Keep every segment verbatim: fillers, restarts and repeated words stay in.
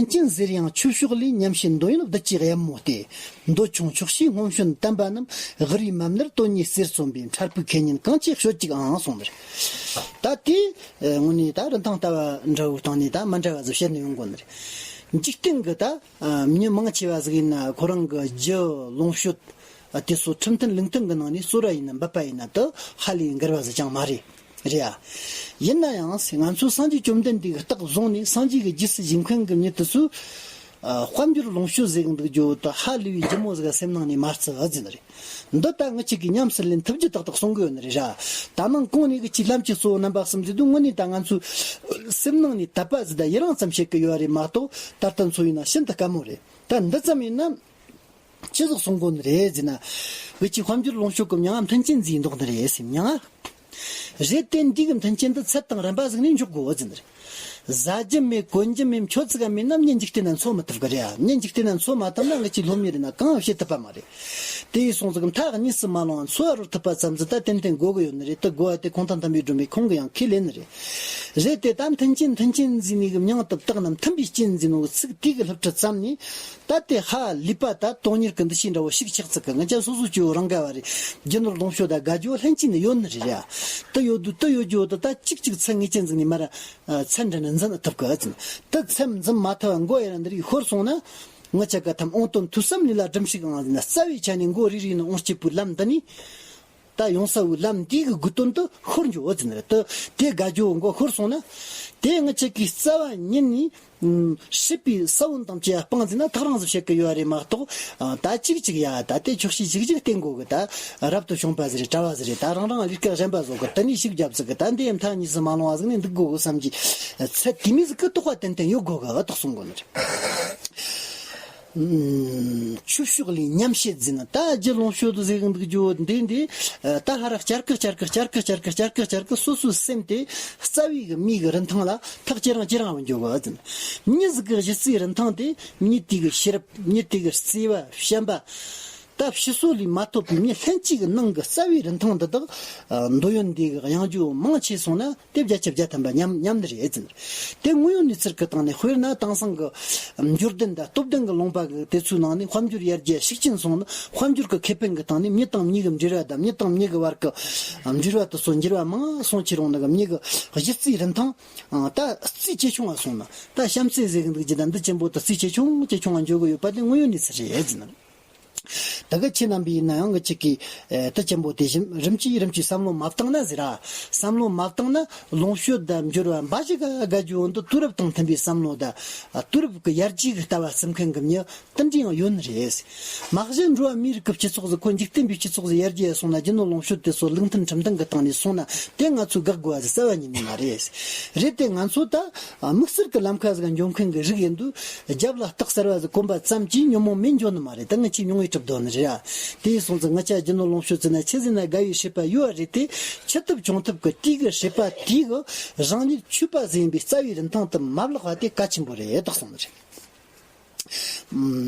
མཐུན་རྐྱེན་ཟེར་ཡང་ཆོས་ཕྱོགས་ལས། ཉམས་བྱེད་འདོད་ཡོན་བདུད་ཀྱི་གཡབ་མོ་སྟེ། འདོད་ཆུང་ཆོག་ཤེས་སྔོན་བྱོན་དམ་པ་རྣམས། དབུ་རུའི་མ་ནར་དོན་གཉིས་གསེར་བཙོན་པའི། འཕྲལ་ཕུགས་ཁེ་ཉེན་གང་ཆེ་སྤྱོད་ཅིག་ཨང་། གསུངས་ནི་རེད། ད་དེ་དངོས་གནས་ད་རིན་ཐང་ལྟ་བ་འདྲ་བོའི་སྟེང་ནས་ད་མ་འདྲ་བ་ཟིག་བཤད་ནས་ཡོང་དགོས་ནི་རེད། འཇིག་རྟེན་གི་ད་མྱི་མང་ཆེ་བ་ཟིག་ཡིན་ན་ཁོ་རང་གི་རྒྱུ་ལོངས་སྤྱོད་དེ་ཚོ་ཁྲིམས་མཐུན་ལུགས་མཐུན་གི་ནང་ནས་གསོལ་ར་ཡིན་ན་འབུལ་བ་ཡིན་ན་དེ་ཧ་ལས་འགལ་བ་ཟིག་ཅང་མ་རེད། རེད་ཡ། ཡིན་ན་ཡང་ང་ཚོ་སངས་རྒྱས་བཅོམ་ལྡན་འདས་ཀྱི་རྟགས་བཟུང་ནས་སངས་རྒྱས་ཀྱི་རྗེས་སུ་བཞུགས་མཁན་གྱི་མྱི་དེ་ཚོས་ཨ་དཔལ་འབྱོར་ལོངས་སྤྱོད་ཟེར་གི་འདུག་རྒྱུ་དེ་ཧ་ལས་པའི་ལྗིད་མོ་ཟིག་སེམས་ནང་ནས་མ་བརྩི་ཨ་ཟིན་རེད། འདི་ལྟ་ངི་ཆ་གིས་ཉམས་སུ་ལེན་ཐུབ་རྒྱུ་ཏག་ཏག་གསུང་གི་ཡོད་ནི་རེད་ར། ད་ནང་གོང་ནས་གི་ཅིག་ལམ་གྱི་གཙོ་བོ་རྣམ་པ་གསུམ་ཟེར་དུས་དངོས་གནས་ད་ང་ཚོའི་སེམས་ནང་ནས་དད་པ་ཟིག་དང་ཡི་རང་ཙམ་བྱེད་གི་ཡོད་རེད་མ་གཏོགས་ད་ལྟ་ཚོ་ཡིན་ན་ཤིན་ཏུ་དཀའ་མོ་རེད། ད་འདི་ཙམ་ཡིན་ན། ཅི་ཟིག་གསུང་གོ་ནི་རེད་ཟེར་ན། འུ་ཅི་དཔལ་འབྱོར་ལོངས་སྤྱོད་ཀྱི་མྱིང་ང་མཐུན་རྐྱེན་ཟེར་འདུག་ནི་རེད་ཟེར་མྱིང་ང་། རེད་དེ་འདི་གི་མཐུན་རྐྱེན་འདི་ཚད་དང་རན་པ་ཟིག་ནས་འཇོག་དགོས་ཟེར་ནི་རེད། ཟ་རྒྱུ་མེད་གོན་རྒྱུ་མེད་མཆོད་ཚིག་ག་མེད་ན་མྱི་འཇིག་རྟེན་ན་འཚོ་མི་ཐུབ་གི་རེད་ཨ། མྱི་འཇིག་རྟེན་ན་འཚོ་མ་ཐུབ་ན་འུ་ཅི་སློབ་མ་རེད་ན་གང་བྱེད་ཐུབ་པ་མ་རེད། དེ་ཡིས་སོང་ཙང་མཐའ་གཉིས་སུ་མ་ལོང་བ་འཚོ་བ་རོལ་ཐུབ་པ་ཙམ་ཟིག་ད་ཏན་ཏན་དགོས་གི་ཡོད་ནི་རེད། དེ་དགོས་པ་དེ་གུང་ཐང་དམ་པའི་སྒྲོན་མེ་ཁོང་གི་ཡང་ཁས་ལེན་ནི་རེད། རེད་དེ་ད་མཐུན་རྐྱེན་མཐུན་རྐྱེན་ཟེར་ནི་གི་མྱིང་དེ་བཏགས་ན་མཐུན་པའི་རྐྱེན་ཟེར་ནོ་གི་ཚིག་དེ་གི་སླུ་བྲིད་ཙམ་ནས། ད་དེ་ཧ་ལས་པ་ད་དོན་གཉེར་གྱི་འདུ་ཤེས་འདྲ་བོ་ཞིག་ཆགས་ཚུལ་གྱི་ང་ཅག་སོ་སོ་སྐྱེ་བོ་རང་ག་བ་རེད། རྒྱུ་ནོར་ལོངས་སྤྱོད་ད་དགའ་རྒྱུ་ལྷན་སྐྱེས་ནས་ཡོད་ནི་རེད་ཡ། དེ་ཡོད་དུས་དེ་ཡོད་རྒྱུ་དེ་ད་གཅིག་གཅིག་ཚད་ངེས་ཅན་ཟིག་ནས་མར་ཚད་འདྲ་ནས་འཛིན་ཐུབ་གི་ཨ་ཙི། དེ་ཚད་འཛིན་མ་ཐུབ་པ་མགོ་ཡར་འདི་རིགས་ཤོར་སོང་ན། ང་ཅག་གི་ཐམ་ཨོང་དོན་ཐོས་བསམ་ལས་ལ་སྒྲིམ་ཞིག་ཨང་ཟིན་ན་རྩ་བའི་ཆ་ནས་མགོ་རིལ་རིལ་ནས་ཨོང་སྐྱིད་པོའི་ལམ་འདི་ནས། ད་ཡོང་ས་བོའི་ལམ་འདི་གི་དགོས་དོན་དུ་ཤོར་འགྱོ་འོ་ཟིན་རེད་དུ། དེ་དགའ་རྒྱུ་མགོ་ཤོར་སོང་ན། དེ་ང་ཅག་གིས་རྩ་བ་ཉིད་ནས། ཨུམ། སྲིད་པའི་ས་བོན་དང་བཅས་པ་སྤངས་ཟིན་ན་ཐག་རིང་ཟིག་བཤད་གི་ཡོད་རེད་མ་གཏོགས། ཨ། ད་ཅིག་ཅིག་ཡ་ད་དེ་ཆོག་ཤེས་ཅིག་ཅིག་བསྟེན་དགོས་གི་ད། རབ་ཏུ་བྱུང་བ་ཟིག་རེད་གྲྭ་བ་ཟིག་རེད་ད་རང་རང་ལས་ཀ་གཞན་པ་བཟོ་གི་དེ་ནས་ཤུགས་རྒྱབ་ཟིག་གི་ད་འདི་ཡི་མཐའ་གཉིས་སུ་མ་ལོང་བ་ཟིག་ནས་འདུག་དགོས་གི་བསམ་གྱི། ཚད་དེ་མོ་ཟིག་གི་རྟོགས་པ་ཏན་ཏན་ཡོད་དགོས་གི་ཨ་ཏག་གསུང་གོ་ནི་རེད། ཨུམ། ཆོས་ཕྱོགས་ལས་ཉམས་བྱེད་ཟེར་ན་ད་རྒྱུ་ལོངས་སྤྱོད་དུ་ཟེར་གི་འདུག་རྒྱུ་འདི་འདི། ད་ཧ་ར་བསྐྱར་ཀི་བསྐྱར་ཀི་བསྐྱར་ཀི་བསྐྱར་ཀི་བསྐྱར་ཀི་བསྐྱར་ཀི་སོ་སོའི་སེམས་དེ་རྩ་བའི་གི་མིའི་གི་རིན་ཐང་ལ་ཐག་ཇེ་རིང་ཇེ་རིང་བ་འགྱོ་གི་ཟེར། མྱི་ཟིག་གི་གཞི་རྩའི་རིན་ཐང་དེ་མྱི་དེ་གི་ཤེས་རབ་མྱི་དེ་གི་བརྩེ་བ་བྱམས་པ། ད་ཕྱི་སོ་ལས་མ་ཐོབ་པའི་མྱི་ལྷན་སྐྱེས་ཀྱི་ནང་གི་རྩ་བའི་རིན་ཐང་འདི་དག་འདོད་ཡོན་འདི་གི་གཡེང་རྒྱུ་མང་ཆེ་སོང་ན་དེ་བརྒྱ་ཆ་བརྒྱ་ཐམ་པ་ཉམས་ཉམས་ནི་རེད་ཟེར། དེ་དངོས་ཡོད་གནས་ཚུལ་གི་སྟེང་ནས་དཔེར་ན་དེང་སང་གི་འབྱོར་ལྡན་དང་སྟོབས་ལྡན་གྱི་ལུང་པ་གི་དེ་ཚོའི་ནང་ནས་དཔལ་འབྱོར་ཡར་རྒྱས་ཤུགས་ཆེན་སོང་ན་དཔལ་འབྱོར་གྱི་ཁེ་ཕན་གྱི་སྟེང་ནས་མྱི་དང་མྱི་གི་འབྲེལ་བ་དང་མྱི་དང་མྱི་གི་བར་གྱི་འབྲེལ་བ་དེ་ཚོ་འགྱུར་བ་མང་སོང་ཁྱེར་ཡོང་ནི་གི་མྱི་གི་གཞི་རྩའི་རིན་ཐང་ད་རྩིས་ཇེ་ཆུང་བ་སོང་ན་ད་བྱམས་བརྩེ་ཟེར་གི་འདུག་རྒྱུ་དང་འདི་ཆེན་པོ་དེ་རྩིས་ཇེ་ཆུང་ཇེ་ཆུང་བ་འགྱོ་གི་ཡོད་པ་དེ་དངོས་ཡོད་གནས་ཚུལ་རེད་ཟེར་ན། ད་གི་ཁྱེད་རྣམ་པས་ཡིན་ན་ཡང་གི་ཅིག་གིས་ཨེ་དེ་ཆེན་པོ་དེ་བཞིན་རིམ་གྱིས་རིམ་གྱིས་བསམ་བློ་མ་བཏང་ན་ཟེར་ར། བསམ་བློ་མ་བཏང་ན་ལོངས་སྤྱོད་དང་འབྱོར་བ་འབའ་ཞིག་ག་དགའ་རྒྱུ་འོན་ཏེ་དུས་རབས་དང་མཐུན་པའི་བསམ་བློ་དང་དུས་རབས་ཀྱི་ཡར་རྒྱས་ཀྱི་ལྟ་བ་བརྩི་མཁན་གྱི་མྱི་དེ་འདྲ་ཡང་ཡོད་ནི་རེད། མ་གཞི་འགྲོ་བ་མིའི་རིགས་ཀྱི་སྤྱི་ཚོགས་ཟིག་ཁོ་འཇིག་རྟེན་པའི་སྤྱི་ཚོགས་ཟིག་ཡར་རྒྱས་སོང་ན་རྒྱུ་ནོར་ལོངས་སྤྱོད་དེ་ཚོ་ལུགས་མཐུན་ཁྲིམས་མཐུན་གྱི་སྟེང་ནས་སོང་ན་དེ་ང་ཚོས་དགག་དགོས་པ་ཟིག་རྩ་བ་ཉིད་ནས་མ་རེད། རེད་དེ་ང་ཚོ་ད་དམིགས་བསལ་གྱི་ལམ་ཁ་ཟིག་འགྱོ་མཁན་གྱི་རིགས་ཡིན་དུས། རྒྱབ་ལ་རྟགས་གསར་བ་ཟིག་གོན་པ་ཙམ་གྱིས་ཉོན་མོངས་མེད་འགྱོ་ནི་མ་རེད། ད་ངི་ཆོས་མྱོང་བའི་གྲུབ་དོན་ནི་རེད་ཨ། དེ་ཡིན་སོང་ཙང་ང་ཅག་རྒྱུ་ནོར་ལོངས་སྤྱོད་ཟེར་ན་ཆི་ཟེར་ན་དགའ་བའི་སྲིད་པ་ཡོད་པ་རེད་དེ། ཆི་ཐུབ་ཆུང་ཐུབ་ཀྱི་དུས་ཀྱི་སྲིད་པ་དེའི་གི་རང་ཉིད་ཆོས་པ་ཟིག་ཡིན་པའི་རྩ་བའི་རིན་ཐང་དུ་མ་བརླག་པ་དེ་གལ་ཆེན་པོ་རེད་ད་གསུངས་ནི་རེད།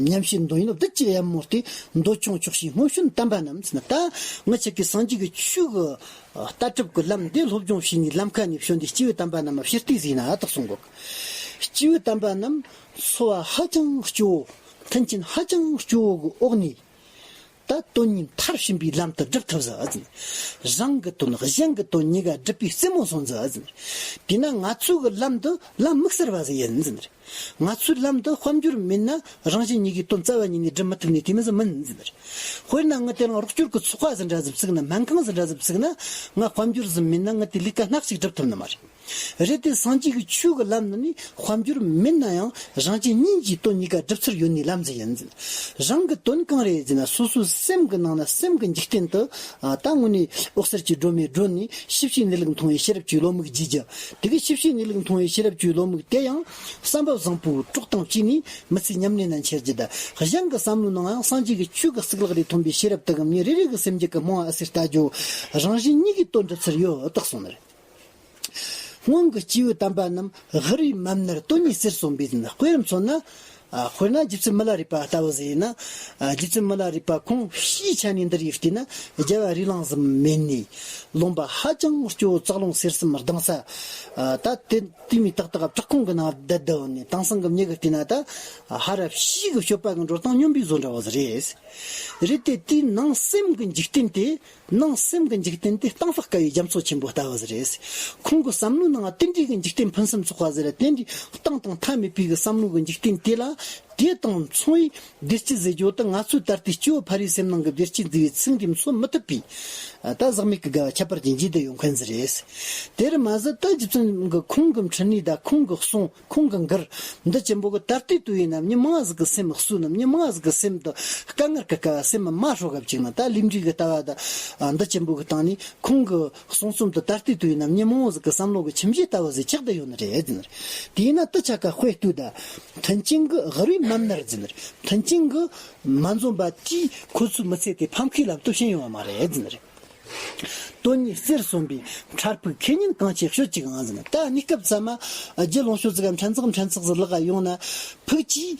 ཉམས་བྱེད་འདོད་ཡོན་བདུད་ཀྱི་གཡབ་མོ་སྟེ། འདོད་ཆུང་ཆོག་ཤེས་སྔོན་བྱོན་དམ་པ་རྣམས་ཟེར་ན་ད་ང་ཅག་གི་སངས་རྒྱས་ཀྱི་ཆོས་ཀྱི་ལྟ་གྲུབ་ཀྱི་ལམ་འདི་སློབ་སྦྱོང་བྱས་ནས་ལམ་ཁ་ནས་བྱོན་ཏེ་སྐྱེས་བུ་དམ་པ་རྣམས་ཕྱིར་བལྟས་ཟིན་ན་ཨ་ཏག་གསུང་གོ། སྐྱེས་བུ་དམ་པ་རྣམས་འཚོ་བ་ཧ་ཅང་སྐྱོ་བོ། མཐུན་རྐྱེན་ཧ་ཅང་སྐྱོ་བོ་གི་འོག་ནས། ད་དོན་གཉིས་མཐར་ཕྱིན་པའི་ལམ་དུ་བསྒྲུབ་ཐུབ་ཟིན་ཨ་ཟིན། རང་གི་དོན་གཞན་གྱི་དོན་གཉིས་ཀ་བསྒྲུབ་པའི་རྩེ་མོ་སོན་ཟིན་ཨ་ཟིན། དེས་ན་ང་ཚོ་གི་ལམ་འདི་ལམ་དམིགས་བསལ་བ་ཟིག་ཡིན་ཟིན། ང་ཚོའི་ལམ་དུ་དཔལ་འབྱོར་མེད་ན་རང་གཞན་གཉིས་ཀའི་དོན་རྩ་བ་ཉིད་ནས་སྒྲུབ་མི་ཐུབ་ནས་དེ་མི་ཟིག་མིན་ཟིན། དཔེར་ན་ངི་དེ་རིང་རོགས་སྐྱོར་གྱི་ཚོགས་པ་ཟིག་འདྲ་ཟིག་བཙུགས་ན་སྨན་ཁང་ཟིག་འདྲ་ཟིག་བཙུགས་ན་ང་དཔལ་འབྱོར་ཟིག་མེད་ན་ངི་དེ་ལས་ཀ་སྣ་གཅིག་སྒྲུབ་ཐུབ་ནི་མ་རེད། རེད་དེ་སངས་རྒྱས་ཀྱི་ཆོས་ཀྱི་ལམ་ནི་ནི་དཔལ་འབྱོར་མེད་ན་ཡང་རང་གཞན་གཉིས་ཀྱི་དོན་གཉིས་ཀ་སྒྲུབ་ཚུལ་ཡོད་ནི་ལམ་ཟིག་ཡིན་ཟིན། རང་གི་དོན་གང་རེད་ཟེར་ན་སོ་སོའི་སེམས་ཀྱི་ནང་ན་སེམས་ཀྱི་འཇིག་རྟེན་དུ་ད་དངོས་ནས་འོད་གསལ་གྱི་སྒྲོན་མེ་སྒྲོན་ནས་ཤེས་བྱའི་གནས་ལུགས་མཐོང་བའི་ཤེས་རབ་ཀྱི་བློ་མིག་བརྗེ་རྒྱུ། དེ་གི་ཤེས་བྱའི་གནས་ལུགས་མཐོང་བའི་ཤེས་རབ་ཀྱི་བློ་མིག་དེ་ཡང་བསམ་པ་བཟང་པོའི་གྲོགས་དང་བཅས་ནས་མི་ཚེ་ཉམས་ལེན་ན་འཆར་རྒྱུ་དང་གཞན་གྱི་བསམ་བློའི་ནང་ཡང་སངས་རྒྱས་ཀྱི་ཆོས་ཀྱི་གཙུག་ལག་རེ་ཐོན་པའི་ཤེས་རབ་དག་གམ་ཉིད་རེ་རེ་གི་སེམས་རྒྱུད་ཀྱི་རྨོངས་པ་ཨ་སེར་ལྟ་རྒྱུ། རང་གཞན་གཉིས་ཀྱི་དོན་སྒྲུབ་ཚུལ་ཡོད་དག་གསུངས་ནི་རེད། སྔོན་གྱི་སྐྱེས་བུ་དམ་པ་རྣམས་དབུ་རུའི་མ་ནར་དོན་གཉིས་གསེར་བཙོན་པའི་ཟིན་དཔེ་རུ་མཚོན་ན། ཨ། དཔེར་ན་རྗེ་བཙུན་མི་ལ་རས་པ་ལྟ་བུ་ཟིག་ཡིན་ན། ཨ། རྗེ་བཙུན་མི་ལ་རས་པ་ཁོང་ཕྱིའི་ཆ་ནས་འདི་རིགས་བལྟས་ན་རྒྱལ་བ་རིགས་གླང་ཟིག་མིན་ནི། ལུང་པ་ཧ་ཅང་སྐྱོ་བོ་ཙག་རླུང་སེར་གསུམ་ལྡང་ས། ཨ། ད་དེ་དེ་མོ་ཏག་ཏག་བྲག་ཁུང་གི་ནང་བསྡད་བསྡད་ཡོད་ནི། དེང་སང་གི་མྱི་གིས་བལྟས་ན་ད་ཧར་ཕྱི་གི་སྤྱོད་པ་གི་འགྲོ་སྟངས་སྨྱོན་པའི་བཟོ་འདྲ་བོ་ཟིག་རེད། རེད་དེ། དེའི་ནང་སེམས་ཀྱི་འཇིག་རྟེན་དེ། ནང་སེམས་ཀྱི་འཇིག་རྟེན་དེ་གཏིང་དཔག་དཀའ་བའི་རྒྱ་མཚོ་ཆེན་པོ་ལྟ་བུ་ཟིག་རེད། ཁོང་གི་བསམ་བློའི་ནང་དེ་འདྲའི་གི་འཇིག་རྟེན་ཕུན་སུམ་ཚོགས་པ་ཟིག་རེད། དེ་འདྲའི་གཏིང་དང་མཐའ་མེད་པའི་གི་བསམ་བློ་གི་འཇིག་རྟེན་དེ་ལ། དེ་དང་མཚུངས་པའི་བདེ་སྐྱིད་ཟེར་རྒྱུ་དེ་ང་ཚོའི་ད་ལྟའི་སྐྱེ་བོ་ཕ་རིའི་སེམས་ནང་གི་བདེ་སྐྱིད་འཛིན་པའི་ཚིག་འདི་མཚོན་མི་ཐུབ་པའི། ད་ཟག་མེད་ཀྱི་དགའ་བ་ཁྱད་པར་ཅན་རྒྱས་བསྡད་ཡོད་མཁན་ཟིག་རེད། དེར་མ་ཟད་ད་རྗེ་བཙུན་གི་ཁོང་གི་འཕྲིན་ལས་དང་ཁོང་གི་གསུང་། ཁོང་གི་མགུར་འདི་ཆེན་པོ་གི་ད་ལྟའི་དུས་ཡིན་ན་མྱི་མང་ཟིག་གི་སེམས་གསོས་ནི། མྱི་མང་ཟིག་གི་སེམས་དུ་དཀའ་ངལ་གི་སྐབས་སེམས་མ་ཧྲོ་གབ་ཅིག་ན། ད་ལིག་འབྲས་གི་ལྟ་བ་ད་འདི་ཆེན་པོ་གི་སྟེང་ནས་ཁོང་གི་གསུང་རྩོམ་དུ་ད་ལྟའི་དུས་ཡིན་ན་མྱི་མང་ཟིག་གི་བསམ་བློ་གི་ཁྱིམ་གཞིས་ལྟ་བུ་ཟིག་ཆགས་བསྡད་ཡོད་ནི་རེད་ཟེར་ནི་རེད། དེས་ན་དུ་ཆ་ཀ་དཔེ་ལྟོས་ད། མཐུན་རྐྱེན་གི་རེ་བ་མ་མནར་ཟེར་ནི་རེད། མཐུན་རྐྱེན་གི་མ་འཛོམས་པ་དེས་ཁོ་ཚོའི་མི་ཚེ་དེ་ཕམ་ཁའི་ལམ་དུ་ཕྱིན་ཡོང་བ་མ་རེད་ཟེར་ནི་རེད། དོན་གཉིས་གསེར་གསོན་པའི་ཕྲ་ཕུག་ཁེ་ཉིན་གང་ཆེ་ཤོད་ཅིག་ཨང་ཟེར་ན། ད་གནས་སྐབས་ཙམ་མ་རྒྱུ་ལོངས་སྤྱོད་ཙི་ག་ཕྲན་ཚེགས་ཕྲན་ཚེགས་ཟིག་ལག་ག་ཡོང་ན། ཕུག་གིས་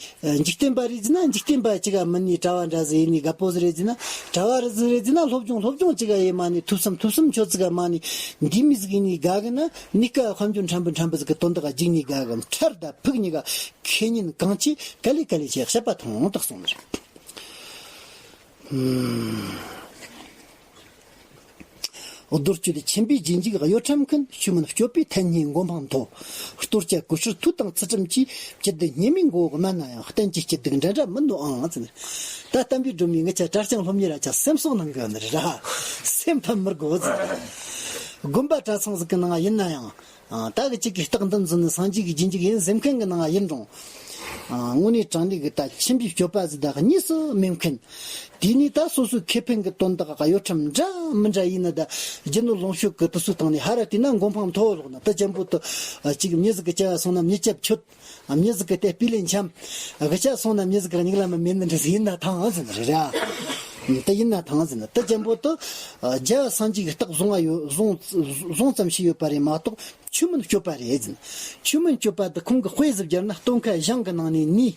འཇིག་རྟེན་པ་རེད་ཟེར་ན་འཇིག་རྟེན་པ་ཅིག་ག་མིན་ནི་གྲྭ་བ་འདྲ་ཟིག་ཡིན་ནི་དགའ་པོ་ཟིག་རེད་ཟེར་ན། གྲྭ་བ་རེད་ཟིག་རེད་ཟེར་ན་སློབ་སྦྱོང་སློབ་སྦྱོང་ཅིག་ག་ཡེ་མ་ནི། ཐོས་བསམ་ཐོས་བསམ་ཆོད་ཙི་ག་མ་ནི། འདི་མོ་ཟིག་ཡིན་ནི་དགའ་གི་ན། གནས་སྐབས་དཔལ་འབྱོར་ཕྲན་བུ་ཕྲན་བུ་ཟིག་གི་དོན་དག་ག་འཇིག་ནི་དགའ་གི། ཕྲར་ད་ཕུག་གཉིས་ཀ་ཁེ་ཉིན་གང་ཆེ་ག་ལེ་ག་ལེ་ཆེ་བཤད་པ་ཐོང་དག་སོང་ནི་རེད། རྡོལ་གཅོད་ཆེན་པོའི་རྗེས་འཇུག་གཡོ་ཁྲམ་མཁན། ཆོས་མིན་སྤྱོད་པའི་ཐན་སྙད་མགོ་འཕང་མཐོ། གཏོར་བཅའ་ཀུ་ཤུར་མཐུ་དང་ཚུལ་ཁྲིམས་ཀྱིས། སྐྱིད་སྡུག་སྙེ་མའི་མགོ་བོ་དམན་ན་ཡང་། གཏན་གྱི་སྐྱིད་སྡུག་འདྲ་འདྲ་མིན་ནོ་ཨང་ཟེར། ད་བསྟན་པའི་སྒྲོན་མེ་ངི་ཆ་གྲྭ་རྐྱང་སློབ་གཉེར་ར་ཆ་སེམས་གསོ་གནང་གི་ནི་ར། སེམས་ཕམ་མི་དགོས་ཟེར། དགོན་པ་གྲྭ་ཚང་ཟིག་གི་ནང་ཡིན་ན་ཡང་། ཨ། ད་གི་གཅིག་གི་རྟགས་འདི་འཛིན་ནི་སངས་རྒྱས་ཀྱི་རྗེས་འཇུག་ཡིན་ཟེར་མཁན་གི་ནང་ཡིན་རུང་། ཨ། དངོས་གནས་དྲང་གནས་གི་ད་ཁྱིམ་པའི་སྤྱོད་པ་ཟིག་ད་གཉིས་སུ་མེད་མཁན། དེ་ནས་ད་སོ་སོའི་ཁེ་ཕན་གི་དོན་དག་ག་གཡོ་ཁྲམ་འདྲ་མི་འདྲ་ཡིན་ན། ད་རྒྱུ་ནོར་ལོངས་སྤྱོད་གི་དུས་སུ་བཏང་ནས་ཧ་ར་བལྟས་ན་མགོ་འཕང་མཐོ་བོ་ལོག་ན། ད་ཅན་པོ་ད་གཅིག་མྱི་ཟིག་གི་བྱ་བ་སོང་ན་མྱི་སྐྱབས་མཆོད། མྱི་ཟིག་གི་དེ་སྤུས་ལེགས་འཆམ། གི་ཆ་སོང་ན་མྱི་ཟིག་གི་མྱིག་ལམ་མེད་ནི་འདྲ་ཟིག་ཡིན་ན་ཐང་ཟེར་ནི་རེད་ར། དེ་ཡིན་ན་ཐང་ཟེར་ནི། ད་ཅན་པོ་ད་རྒྱལ་བ་སངས་རྒྱས་ཀྱི་རྟགས་བཟུང་བ་ཡོད། བཟུང་བཟུང་ཙམ་ཞིག་ཡོད་པ་རེད་མ་གཏོགས། ཆོས་མིན་སྤྱོད་པ་རེད་ཟེར། ཆོས་མིན་སྤྱོད་པ་འདི་ཁོང་གི་དཔེ་ཟིག་སྦྱར་ན། སྟོན་ཁ་ཞིང་གི་ནང་ནས་ནས།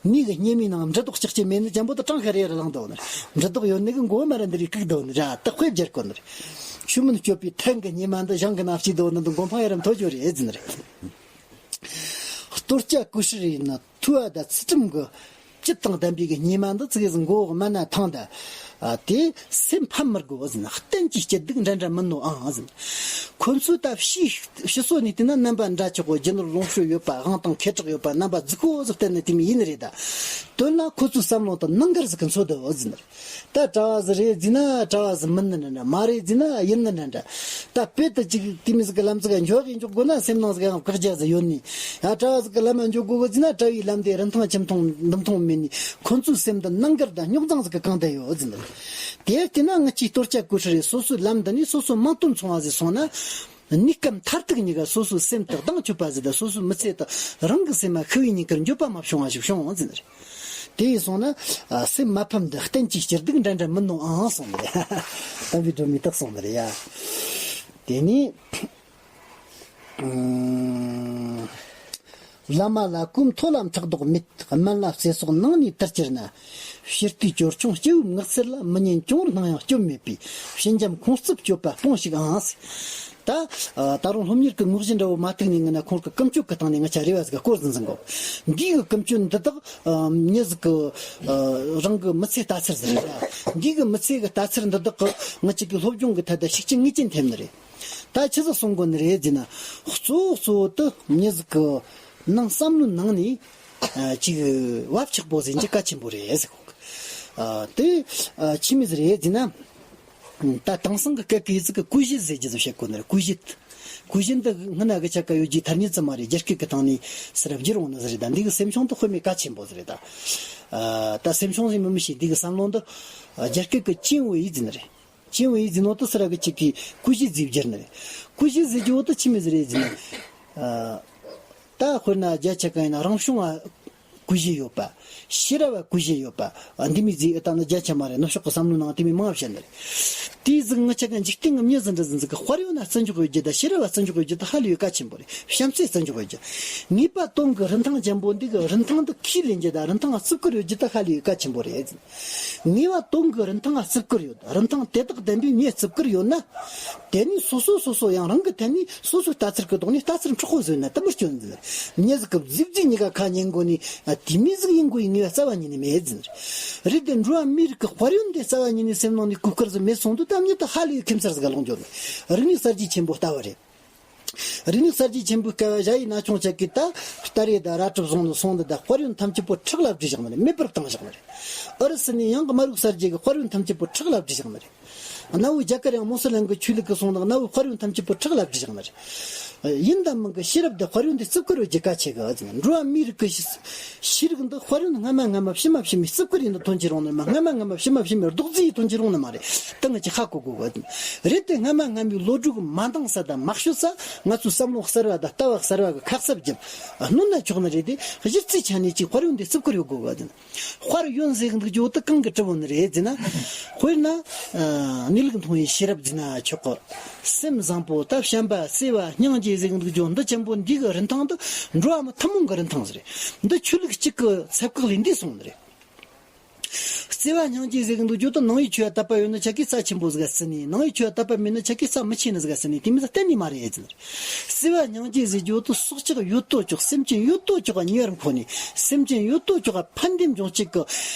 ནས་གི་སྙེ་མའི་ནང་འབྲུ་རྡོག་ཅིག་ཅིག་མེད་ནི་ཅན་པོ་ད་གྲངས་ཀ་རེ་རེ་ལངས་འདུག་ནི། འབྲུ་རྡོག་ཡོད་ནི་གི་མགོ་མ་ར་འདི་རེ་བཀུག་འདུག་ནི་ར། ད་དཔེ་སྦྱར་གོ་ནི་རེད། ཆོས་མིན་སྤྱོད་པའི་ཐན་གི་སྙེ་མ་འདི་ཞིང་གི་ནང་སྐྱེས་འདུག་ནི་འདི་མགོ་འཕང་ཡ་ར་མཐོ་རྒྱུ་རེད་ཟེར་ནི་རེད། གཏོར་བཅའ་ཀུ་ཤུ་རེ་ཡིན་ན། མཐུ་བ་དང་ཚུལ་ཁྲིམས་ཀྱི་སྐྱིད་དང་ལྡན་པའི་གི་སྙེ་མ་འདི་ཙི་གེ་ཟིག་མགོ་བོ་དམན་ན་ཐང་ད། ཨ། དེ་སེམས་ཕམ་མི་དགོས་ཟེར་ན། གཏན་གྱི་སྐྱིད་སྡུག་འདྲ་འདྲ་མིན་ནོ་ཨང་ཟེར་ན། ཁོ་ཚོས་ད་ཕྱི་ཕྱི་སོ་ནས་བལྟས་ན་རྣམ་པ་འདྲ་ཆགས་གོ། རྒྱུ་ནོར་ལོངས་སྤྱོད་ཡོད་པ། དབང་ཐང་ཁེ་གྲགས་ཡོད་པ། རྣམ་པ་རྫིག་པོ་ཟིག་བསྟན་ནས་དེ་མོ་ཡིན་ནི་རེད་ད། དོན་ལ་ཁོ་ཚོའི་བསམ་བློ་དང་ནང་འགལ་ཟིག་གི་འཚོ་འདུག་ཟེར་ན། ད་གྲྭ་བ་ཟིག་རེད་ཟེར་ན་གྲྭ་བ་ཟིག་མིན་ནི་འདྲ་འདྲ། མ་རེད་ཟེར་ན་ཡིན་ནི་འདྲ་འདྲ། ད་དཔེ་དེ་ཅིག་དེ་མོ་ཟིག་གི་ལམ་ཟིག་ག་འཇོག་གི་འཇོག་དགོས་ན་སེམས་ནང་ཟིག་ཡང་བཀག་རྒྱ་ཟིག་ཡོད་ནི། ཡང་གྲྭ་བ་ཟིག་གི་ལམ་འཇོག་དགོས་གི་ཟེར་ན་གྲྭ་བའི་ལམ་དེ་རིན་ཐང་ཁྱིམ་ཐང་འདུམ་ཐང་མེད་ནི། ཁོ་ཚོའི་སེམས་དེ་ནང་འགལ་དང་རྙོག་འཛིང་ཟིག་གི་གང་དུ་ཡོད་ཟེར་ནི། དེར་བལྟས་ན་ངི་ཆོའི་གཏོར་བཅའ་ཀུ་ཤུ་རེ་སོ་སོའི་ལམ་འདི་ནས་སོ་སོ་མིང་དོན་མཚུངས་པ་ཟིག་སོང་ན། གནས་སྐབས་མཐར་ཐུག་གཉིས་ཀ་སོ་སོའི་སེམས་དེ་གདེང་ཆོད་པ་ཟིག་དང་། སོ་སོའི་མི་ཚེ་དེ་རང་གི་སེམས་མ་ཤི་བའི་ཉིན་དཀར་འགྱོད་པ་མ་བྱུང་བ་ཞིག་བྱུང་ཟེར་ནི་རེད། དེ་ཡིན་སོང་ན། ཨ། སེམས་མ་ཕམ་འདི་གཏན་གྱི་སྐྱིད་སྡུག་འདྲ་འདྲ་མིན་ནོ་ཨང་གསུངས་ནི་རེད། དམ་པའི་སྒྲོན་མེ་དག་གསུངས་ནི་རེད་ཡ། དེ་ནས། ཨང་། བླ་མ་ལ་གུས་མཐོ་ལ་ཕྲག་དོག་མེད། དམན་ལ་བརྩེ་སོགས་ནང་ནས་དར་གྱུར་ན། ཕྱིར་དུས་ཅོལ་ཆུང་སྐྱེ་བོའི་ངག་ཚིག་ལ། མི་ཉན་གྱོང་རུ་སྣང་ཡང་སྐྱོན་མེད་པའི། ཕྱི་འཇམ་ཁོང་རྩུབ་སྤྱོད་པ་སྤོངས་ཤིག་ཨང་། ད། ཨ། ད་རུང་སློབ་གཉེར་གྱི་དངོས་གཞི་འདྲ་བོ་མ་ཐུག་ནས་ངི་ན་ཁོང་གི་ཀུན་སྤྱོད་ཀྱི་སྟེང་ནས་ངི་ཆ་རེ་བ་ཟིག་ག་སྐོར་ཟིན་ཟིན་གོ། འདི་གི་ཀུན་སྤྱོད་འདི་དག་ཨ། མྱི་ཟིག་གི། ཨ། རང་གི་མི་ཚེ་ལྟ་ཚུལ་ཟིག་རེད། འདི་གི་མི་ཚེ་གི་ལྟ་ཚུལ་འདི་དག་གི་ངི་ཅིག་གི་སློབ་སྦྱོང་གི་ཐད་དུ་ཤུགས་རྐྱེན་ངེས་ཅན་ཐེབས་ནི་རེད། ད་ཆི་ཟིག་གསུང་དགོས་ནི་རེད་ཟེར་ན། གཙོ་བོ་གཙོ་བོ་དེ་མྱི་ཟིག་གི་ནང་བསམ་བློའི་ནང་ནས། ཨ། ཅིག་བབ་ཆགས་པོ་ཟིག་ཡིན་རྒྱུ་གལ་ཆེན་པོ་རེད་ཟེར་གོ། ཨ། དེ། ཨ། ཆི་མོ་ཟིག་རེད་ཟེར་ན། ད་དེང་སང་གི་སྐད་ཀྱི་ཡི་ཚིག་གི་ཀུན་གཞི་ཟེར་རྒྱུ་ཟིག་བཤད་གོ་ནི་རེད། ཀུན་གཞི། ཀུན་གཞི་འདི་སྔོན་ན་གི་ཆ་ག་ཡོད་རྒྱུའི་ཐ་སྙད་ཙམ་མ་རེད། རྒྱ་སྐད་ཀྱི་སྟེང་ནས་ཟེར་བསྒྱུར་འོང་ནི་ཟིག་རེད། ད་འདི་གི་སེམས་བྱུང་དེ་དཔེ་མེད་གལ་ཆེན་པོ་ཟིག་རེད་ད། ཨ། ད་སེམས་བྱུང་ཟིག་མིན་མི་ཤེས། འདི་གི་བསམ་བློ་འདི། ཨ། རྒྱ་སྐད་ཀྱི་ཅིན་ཝེ་ཡི་ཟེར་ནི་རེད། ཅིན་ཝེ་ཡི་ཟེར་ནོ་དེ་སི་ར་གི་ཅིག་གིས་ཀུན་གཞི་ཟེར་བསྒྱུར་ནི་རེད། ཀུན་གཞི་ཟེར་རྒྱུ་བོ་དེ་ཆི་མོ་ཟིག་རེད་ཟེར་ན། ཨ། ད་དཔེར་ན་རྒྱ་ཆ་ག་ཡིན་ན་རང་བྱུང་བ། གུས་བཞེས་ཡོད་པ། ཤེས་རབ་བ་གུས་བཞེས་ཡོད་པ། འདི་མོ་ཟིག་ཨེ་ད་ནི་རྒྱ་ཆེ་མ་རེད། ནུབ་ཕྱོགས་ཀྱི་བསམ་བློ་ནང་དེ་མོ་མང་བ་བཤད་ནི་རེད། དེའི་ཟིག་ངི་ཆ་ག་འཇིག་རྟེན་གྱི་མྱི་ཟིག་འདྲ་ཟིག་ཟིག་གི་དཔལ་ཡོན་ན་བརྩི་འཇོག་ཡོད་རྒྱུ་དང་ཤེས་རབ་བ་བརྩི་འཇོག་ཡོད་རྒྱུ་དང་ཧ་ལས་ཡོད་གལ་ཆེན་པོ་རེད། བྱམས་བརྩེ་བརྩི་འཇོག་ཡོད་རྒྱུ། ངེས་པ་དོན་གྱི་རིན་ཐང་ཅན་པོ་འདི་གི་རིན་ཐང་འདི་ཁས་ལེན་རྒྱུ་དང་རིན་ཐང་བརྩི་བཀུར་ཡོད་རྒྱུ་དང་ཧ་ལས་ཡོད་གལ་ཆེན་པོ་རེད། ངེས་པ་དོན་གྱི་རིན་ཐང་ང་བརྩི་བཀུར་ཡོད། རིན་ཐང་དེ་དག་ལྡན་པའི་མྱི་བརྩི་བཀུར་ཡོད་ན། དེ་ནས་སོ་སོ་སོ་སོ་ཡང་རང་གི་ཐད་ནས་སོ་སོའི་ལྟ་ཚུལ་གྱི་ཐོག་ནས་ལྟ་ཚུལ་འཁྲུག་པོ་བཟོས་ན་དེ་མོ་སྐྱོན་ཟིན། མྱི་ཟིག་གི་རྫིག་རྫིག་གཉིས་ཀ་ཁ་ཉན་དགོས་ནས། དེ་མོ་ཟིག་ཡིན་དགོས་ཡི་ངེས་པ་རྩ་བ་ཉིད་ནས་མེད་ཟིན། རེད་དེ་འགྲོ་བ་མིའི་རིགས་ཀྱི་དཔལ་ཡོན་དེ་རྩ་བ་ཉིད་ནས་སེམས་ནང་ནས་གོ་བཀུར་ཟིག་མེད་སོང་དུས་ད་མྱི་དེ་ཧ་ལས་ཁྱིམ་གསར་ཟིག་ག་ལོག་འགྱོ་ནས། རིག་གནས་གསར་བརྗེ་ཆེན་པོ་ལྟ་བུ་རེད། རིག་གནས་གསར་བརྗེ་ཆེན་པོའི་སྐབས་ཞ་ཡི་ན་ཆུང་ཅག་གིས་ད་སྟ་རེ་དང་རལ་གྲི་བཟུང་ནས་སོང་ནི་ད་དཔལ་ཡོན་ཐམས་ཅད་པོ་ཁྲག་ལ་བསྒྲིལ་བཞག་ནི་རེད། མེད་པར་བཏང་བཞག་ནི་རེད། ཨུ་རུ་སུ་ནས་ཡང་དམར་ཡོལ་གསར་བརྗེ་གི་དཔལ་ཡོན་ཐམས་ཅད་པོ་ཁྲག་ལ་བསྒྲིལ་བཞག་ནི་རེད། གནའ་བོའི་རྒྱ་གར་ཡང་མོ་སི་ལམ་གྱི་ཆོས་ལུགས་ཀྱིས་སོང་ནི་གནའ་བོའི་དཔལ་ཡོན་ཐམས་ཅད་པོ་ཁྲག་ལ་བསྒྲིལ་བཞག་ནི་རེད། ཡིན་དང་མིན་གྱི་ཤེས་རབ་དེ་དཔལ་ཡོན་དེ་བརྩི་བཀུར་ཡོད་རྒྱུ་གལ་ཆེ་གི་ཟེར་ན། འགྲོ་བ་མིའི་རིགས་ཀྱི་ཤེས་རིག་འདི་དཔལ་ཡོན་སྔ་མ་སྔ་མ་ཕྱི་མ་ཕྱི་མའི་བརྩི་བཀུར་ཡིན་ནི་ཐོན་གྱི་རུང་ནི་མ། སྔ་མ་སྔ་མ་ཕྱི་མ་ཕྱི་མའི་རྡོག་རྫིས་ཡིན་ཐོན་གྱི་རུང་ནི་མ་རེད། ད་ང་ཅིག་ཧ་གོ་དགོས་གི་རེད་དེ། སྔ་མ་སྔ་མའི་ལོ་རྒྱུས་ཀྱི་མ་འདང་ས་དང་མ་ཤོད་ས། ང་ཚོའི་བསམ་བློ་གསར་བ་དང་ལྟ་བ་གསར་བ་གི་ཁ་གསབ་རྒྱབ་སྣོན་ན་ཆོག་ནི་རེད་དེ། གཞི་རྩའི་ཆ་ནས་ཅིག་དཔལ་ཡོན་དེ་བརྩི་བཀུར་ཡོད་དགོས་གི་རེད། དཔལ་ཡོན་ཟེར་གི་འདུག་རྒྱུ་དེ་གང་གི་གྲུབ་བོ་ནི་རེད་ཟེར་ན། དཔེར་ན། ཨ། གནས་ལུགས་མཐོང་བའི་ཤེས་རབ་ཟེར་ན་ཆོག་གི། སེམས་བཟང་པོ་དང་བྱམས་པ་བརྩེ་བ་སྙིང་རྗེ་ཟེར་གི་འདུག་རྒྱུ་འདི་ཆེན་པོ་འདི་གི་རིན་ཐང་འདི་འགྲོ་བ་མི་ཐུན་མོང་གི་རིན་ཐང་ཟིག་རེད། འདི་ཆོས་ལུགས་གཅིག་གི་ཚད་བཀག་ལས་འདས་སོང་ནི་རེད། བརྩེ་བ་སྙིང་རྗེ་ཟེར་གི་འདུག་རྒྱུ་དེ་ནང་པའི་ཆོས་ལ་དད་པ་ཡོད་ན་ཆ་གི་རྩ་ཆེན་པོ་ཟིག་ག་བརྩི་ནི། ནང་པའི་ཆོས་ལ་དད་པ་མེད་ན་ཆ་གི་རྩ་མི་ཆེ་ནི་ཟིག་ག་བརྩི་ནི། དེ་མིན་ཟིག་གཏན་ནས་མ་རེད་ཟེར། བརྩེ་བ་སྙིང་རྗེ་ཟེར་རྒྱུ་དེ་སྲོག་ཆགས་ཡོད་དོ་ཅོག་སེམས་ཅན་ཡོད་དོ་ཅོག་ག་ཉེ་བར་མཁོ་ནས། སེམས་ཅན་ཡོད་དོ་ཅོག་ག་ཕན་བདེ་འབྱུང་བྱེད་ཀྱི་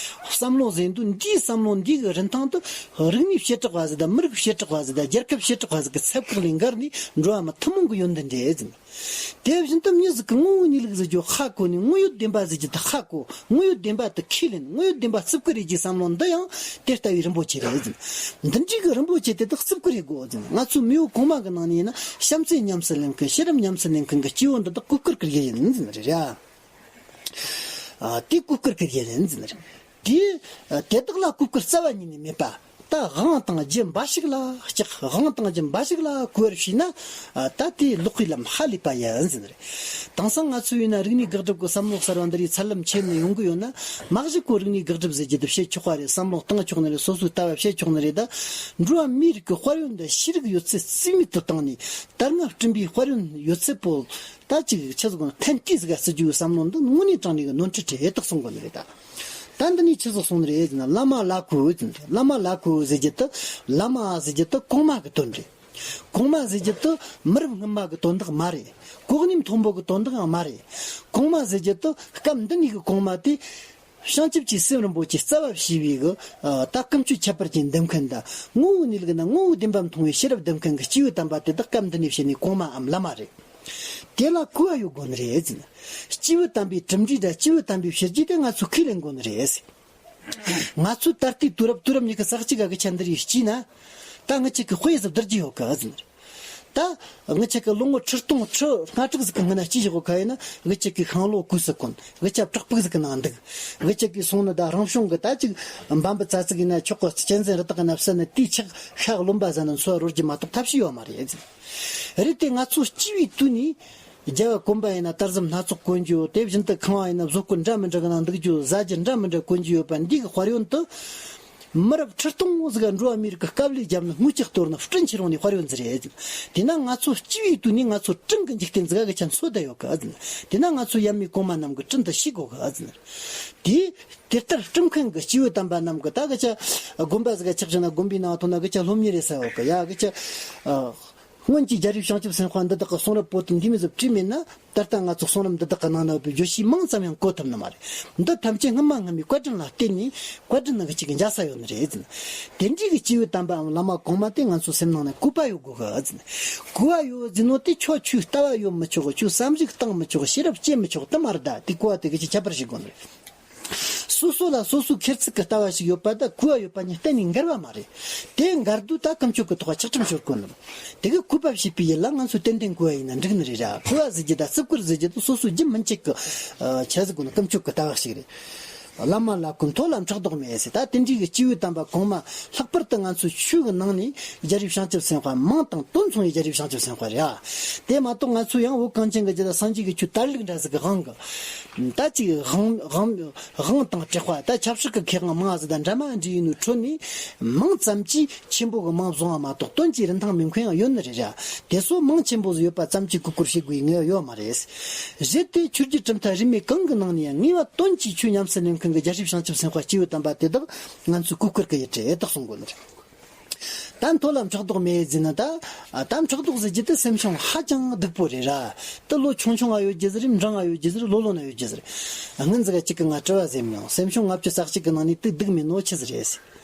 བསམ་བློ་ཟེར་འདུག་འདིའི་བསམ་བློ་འདི་གི་རིན་ཐང་དེ་རིག་གནས་བྱེ་བྲག་པ་ཟིག་དང་མི་རིགས་བྱེ་བྲག་པ་ཟིག་དང་རྒྱལ་ཁབ་བྱེ་བྲག་པ་ཟིག་གི་ཚད་བཀག་ལས་འགལ་ནས་འགྲོ་བ་མི་ཐུན་མོང་གི་ཡོན་ཏན་རེད་ཟེར། དེ་བཞིན་དུ་མྱི་ཟིག་གི་དངོས་པོའི་གནས་ལུགས་ཟེར་རྒྱུ་ཧ་གོ་ནས། དངོས་ཡོད་བདེན་པ་ཟེར་རྒྱུ་དེ་ཧ་གོ། དངོས་ཡོད་བདེན་པ་དེ་ཁས་ལེན། དངོས་ཡོད་བདེན་པ་བརྩི་བཀུར་ཡེད་རྒྱུའི་བསམ་བློ་འདི་ཡང་དེ་ལྟ་བུའི་རིན་པོ་ཆེ་རེད་ཟེར། འདི་འདྲའི་གི་རིན་པོ་ཆེ་དེ་དག་བརྩི་བཀུར་ཡེད་དགོས་ཟེར། ང་ཚོའི་མེས་པོ་གོང་མ་གི་ནང་ནས་ཡིན་ན་བྱམས་བརྩེ་ཉམས་སུ་ལེན་མཁན། ཤེས་རབ་ཉམས་སུ་ལེན་མཁན་གྱི་སྐྱེས་བུ་འདི་དག་གོ་བཀུར་བཀུར་ཡེད་ཡིན་ཟེར་ནི་རེད་ཡ། ཨ། དེ་གོ་བཀུར་བཀུར་ཡེད་ཡིན་ཟེར་ནི་རེད། དེ། དེ་དག་ལ་གོ་བཀུར་རྩ་བ་ཉིད་ནས་མེད་པ། ད་དབང་དང་རྒྱུ་འབའ་ཞིག་ལ་སྐྱག་དབང་དང་རྒྱུ་འབའ་ཞིག་ལ་གུས་པར་བྱས་ན། ད་དེ་ལོག་པའི་ལམ་ཧ་ལས་པ་ཡིན་ཟེར་ནི་རེད། དེང་སང་ང་ཚོས་ཡིན་ན་རིག་གནས་དགག་སྒྲུབ་ཀྱི་བསམ་བློ་གསར་བ་འདི་རིགས་ཚད་ལམ་ཆེ་ནས་ཡོང་གི་ཡོད་ན། མ་གཞི་ཁོ་རིག་གནས་དགག་སྒྲུབ་ཟེར་རྒྱུ་དེ་བྱེད་ཆོག་པ་རེད། བསམ་བློ་བཏང་ཆོག་ནི་རེད། སོ་སོའི་ལྟ་བ་བྱེད་ཆོག་ནི་རེད། ད་འགྲོ་བ་མིའི་རིགས་ཀྱི་དཔལ་ཡོན་འདི་ཤེས་རིག་ཡོད་ཚད་རྩིས་མེད་དུ་བཏང་ནས། དར་ལྔ་སྤྲིན་པའི་དཔལ་ཡོན་ཡོད་ཚད་པོ། ད་ཅིག་ཆི་ཟིག་གོ་ཐན་ཏི་ཟིག་ག་བརྩི་རྒྱུའི་བསམ་བློ་འདི་དངོས་གནས་དྲང་གནས་ཀྱི་ནོར་འཁྲུལ་ཁྲི་ཧེ་ཐག་སོང་གོ་ནི་རེད་ད། ད་འདི་ནས་ཆི་ཟིག་སོང་ནི་རེད་ཟེར་ན། བླ་མ་ལ་གུས་ཟེར་ནི་རེད། བླ་མ་ལ་གུས་ཟེར་རྒྱུ་དེ། བླ་མ་ཟེར་རྒྱུ་དེ་གོང་མ་གི་དོན་རེད། གོང་མ་ཟེར་རྒྱུ་དེ་མི་རབས་སྔོན་མ་གི་དོན་དག་མ་རེད། གོ་གནས་མཐོན་པོ་གི་དོན་དག་ཡང་མ་རེད། གོང་མ་ཟེར་རྒྱུ་དེ་སྐབས་འདི་ནས་གི་གོང་མ་དེ། བྱང་ཆུབ་ཀྱི་སེམས་རིན་པོ་ཆེ་རྩ་བ་བྱས་པའི་གི། ད་ཀུན་སྤྱོད་ཁྱད་པར་ཅན་ལྡན་མཁན་དང་། དངོས་པོའི་གནས་ལུགས་ན་དངོས་པོའི་བདེན་པ་མཐོང་བའི་ཤེས་རབ་ལྡན་མཁན་གྱི་སྐྱེས་བུ་དམ་པ་དེ་དག་སྐབས་འདི་ནས་བྱས་ནས་གོང་མའམ་བླ་མ་རེད། དེ་ལ་གུས་པ་ཡོད་དགོས་ནི་རེད་ཟེར། སྐྱེས་བུ་དམ་པའི་གྲུབ་འབྲས་དང་སྐྱེས་བུ་དམ་པའི་བྱས་རྗེས་དེ་ང་ཚོས་ཁས་ལེན་དགོས་ནི་རེད་ཟེར། ང་ཚོས་ད་ལྟའི་དུས་རབས་དུས་རབས་ཉི་ཤུ་རྩ་གཅིག་ག་གི་ཆ་འདི་རིགས་སྐྱེས་ན། ད་ངི་ཆ་གི་དཔེ་ཟིག་བསྡུར་རྒྱུ་ཡོད་གི་ཟེར། ད་ངི་ཆ་གི་ལོ་ངོ་ཁྲི་སྟོང་ཁྲི་ལྔ་དྲུག་ཟིག་གི་སྔོན་ན་སྐྱེས་བཞག་གོ་ཁ་ཡིན་ན། ངི་ཆ་གི་ཤིང་ལོ་གོས་སུ་གོན། ངི་ཆ་བྲག་ཕུག་ཟིག་གི་ནང་འདུག་ངི་ཆ་གི་སོང་ནི་ད་རང་བྱུང་གི་ད་ཅིག་འབའ་འབུ་ཙག་ཙིག་ཡིན་ན་ཆོག་གི། གཅན་གཟན་རི་དྭགས་ཡིན་ན་བསད་ནི་དེའི་ཆག་ཤ་རློན་པ་ཟ་ནི་འཚོ་བ་རོལ་རྒྱུ་མ་གཏོགས་ཐབས་ཤེས་ཡོད་མ་རེད་ཟེར། རེད་དེ། ང་ཚོ་སྐྱེས་པའི་དུས་ནས། རྒྱལ་བ་གོན་པ་ཡིན་ན་དར་ཟབ་སྣ་ཚོགས་གོན་རྒྱུ། དེ་བཞིན་དུ་ཁང་བ་ཡིན་ན་བཟོ་བཀོད་འདྲ་མི་འདྲ་གི་ནང་འདུག་རྒྱུ། བཟའ་རྒྱུ་འདྲ་མི་འདྲ་གོན་རྒྱུ་ཡོད་པ། འདི་གི་དཔལ་ཡོན་དུ་མི་རབས་ཁྲི་སྟོང་ཟིག་ག་འགྲོ་བ་མིའི་རིགས་ཀྱི་དཀའ་ལས་བརྒྱབ་ནས་དངུལ་ལྕགས་གཏོར་ནས་བསྐྲུན་བྱས་རུང་ནས་དཔལ་ཡོན་ཟིག་རེད། དེས་ན་ང་ཚོ་སྐྱེས་པའི་དུས་ནས་ང་ཚོ་སྤྲིན་གྱི་འཇིག་རྟེན་ཟིག་ག་གི་ཆ་མཚོན་བསྡད་ཡོད་གི་ཟེར། དེས་ན་ང་ཚོ་ཡབ་མེས་གོང་མ་རྣམས་ཀྱི་སྤྲིན་དུ་ཤེས་དགོས་གི་ཟེར། དེ་དེ་ལྟར་སྤྲིན་མཁན་གྱི་སྐྱེས་བུ་དམ་པ་རྣམས་ཀྱི་ད་གི་ཆ་དགོན་པ་ཟིག་ག་ཆགས་བྱུང་ན་དགོན་པའི་ནང་ཐོན་ན་གི་ཆ་སློབ་གཉེར་རེད་ཟེར་ཡོད་གི་ཡ་གི་ཆ། སྔོན་གྱི་རྒྱལ་རབས་བྱང་ཆུབ་སེམས་དཔའ་འདི་དག་གི་གསུང་རབ་པོ་ཏི་འདི་མོ་ཟིག་བྲིས་མེད་ན། ད་ལྟ་ང་ཚོ་གསུང་རབ་འདི་དག་གི་ནང་ན་ཡོད་པའི་བརྗོད་གཞི་མིང་ཙམ་ཡང་གོ་ཐུབ་ནི་མ་རེད། འདི་ཐམས་ཅད་སྔ་མ་སྔ་མའི་བཀའ་དྲིན་ལ་བརྟེན་ནས་བཀའ་དྲིན་ནང་གི་གཅིག་གི་འཇལ་ས་ཡོད་ནི་རེད་ཟེར། དེ་འདྲའི་གི་སྐྱེས་བུ་དམ་པའམ་བླ་མ་གོང་མ་དེ་ང་ཚོ་སེམས་ནང་ན་གུས་པ་ཡོད་དགོས་གི་ཟེར། གུས་པ་ཡོད་ཟེར་ནོ་དེ་ཁྱོད་ཆོས་ལྟ་བ་ཡོད་མི་ཆོག་གི། ཁྱོད་བསམ་གཞིག་བཏང་མི་ཆོག་གི། ཤེས་རབ་སྐྱེ་མི་ཆོག་དེ་མ་རེད། ད་དེ་གོ་བ་དེ་གི་ཅིག་ཁྱད་པར་ཞིག་དགོས་ནི་རེད། སོ་སོ་ལ་སོ་སོའི་ཁེར་ཚུགས་ཀྱི་ལྟ་བ་ཞིག་ཡོད་པ་དང་གུས་པ་ཡོད་པ་གཉིས་གཏན་ནས་འགལ་བ་མ་རེད། དེ་འགལ་དུས་ད་ཀུན་སྤྱོད་ཀྱི་ཐོག་ཆག་གྲུམ་ཤོར་དགོས་ནི། དེ་གི་གུས་པ་བྱེད་པའི་ཡུལ་ལ་ང་ཚོས་ཏན་ཏན་གུས་པ་ཡིན་ན་འགྲིག་ནི་རེད་ར། གུས་པ་ཟེར་རྒྱུ་དང་བརྩི་བཀུར་ཟེར་རྒྱུ་དེ་སོ་སོའི་རྒྱུན་མི་འཆད་ཀྱི་ཆ་ཟིག་དགོས་ནི། ཀུན་སྤྱོད་ཀྱི་ལྟ་བ་ཞིག་རེད། བླ་མ་ལ་གུས་མཐོ་ལ་ཕྲག་དོག་མེད་ཟེར། ད་དེ་འདྲའི་གི་སྐྱེས་བུ་དམ་པ་གོང་མ་ལྷག་པར་དུ་ང་ཚོའི་ཆོས་ཀྱི་ནང་ནས་རྒྱལ་རབས་བྱང་ཆུབ་སེམས་དཔའ་མིང་དང་དོན་མཚུངས་པའི་རྒྱལ་རབས་བྱང་ཆུབ་སེམས་དཔའ་རེད་ཨ། དེ་མ་གཏོགས་ང་ཚོ་ཡང་བོད་གངས་ཅན་གྱི་རྒྱུད་ལ་སངས་རྒྱས་ཀྱི་ཆོས་དར་ལུགས་འདྲ་ཟིག་གི་དབང་གི། ད་ཅིག་དབང་དབང་དབང་དང་དྲེགས་པ། ད་ཆབ་སྲིད་ཀྱི་ཁེ་དབང་མང་ཟིག་དང་འདྲ་མ་འདྲ་ཡིན་ནོ་ཁྲོད་ནས་མིང་ཙམ་གྱིས་ཆེན་པོ་གི་མིང་བཟུང་བ་མ་གཏོགས་དོན་གྱི་རིན་ཐང་མེད་མཁན་ཡང་ཡོད་ནི་རེད་ར། དེ་ཚོ་མིང་ཆེན་པོ་ཟིག་ཡོད་པ་ཙམ་གྱིས་གུས་བཀུར་བྱེད་དགོས་ངེས་ཡོད་མ་རེད། གཞི་དེ་ཆོས་བརྒྱུད་གྲུབ་མཐའ་རིས་མེད་གང་གི་ནང་ནས་ཡང་ངེས་པ་དོན་གྱིས་ཆོས་ཉམས་སུ་ལེན་མཁན་གྱི་རྒྱལ་སྲས་བྱང་ཆུབ་སེམས་དཔའ་སྐྱེས་བུ་དམ་པ་དེ་དག་ང་ཚོས་གུས་བཀུར་གྱི་ཡིད་རེད་དག་གསུང་དགོས་ནི་རེད། ད་མཐོ་ལ་ཕྲག་དོག་མེད་ཟེར་ན། ད་ད་ཕྲག་དོག་ཟེར་རྒྱུ་དེ་སེམས་བྱུང་ཧ་ཅང་སྡུག་པོ་རེད་ར། དེ་ལོ་ཆུང་ཆུང་ང་ཡོད་རྒྱུ་ཟེར། འབྲིང་ང་ཡོད་རྒྱུ་ཟེར། ལོ་ལོ་ན་ཡོད་རྒྱུ་ཟེར། སྔོན་ཟིག་གཅིག་གིས་ང་དྲི་བ་ཟེར་མྱོང་། སེམས་བྱུང་ལྔ་བཅུ་རྩ་གཅིག་གི་ནང་ནས་དེ་སྡུག་མེད་ནོ་ཆི་ཟིག་རེད་ཟེར།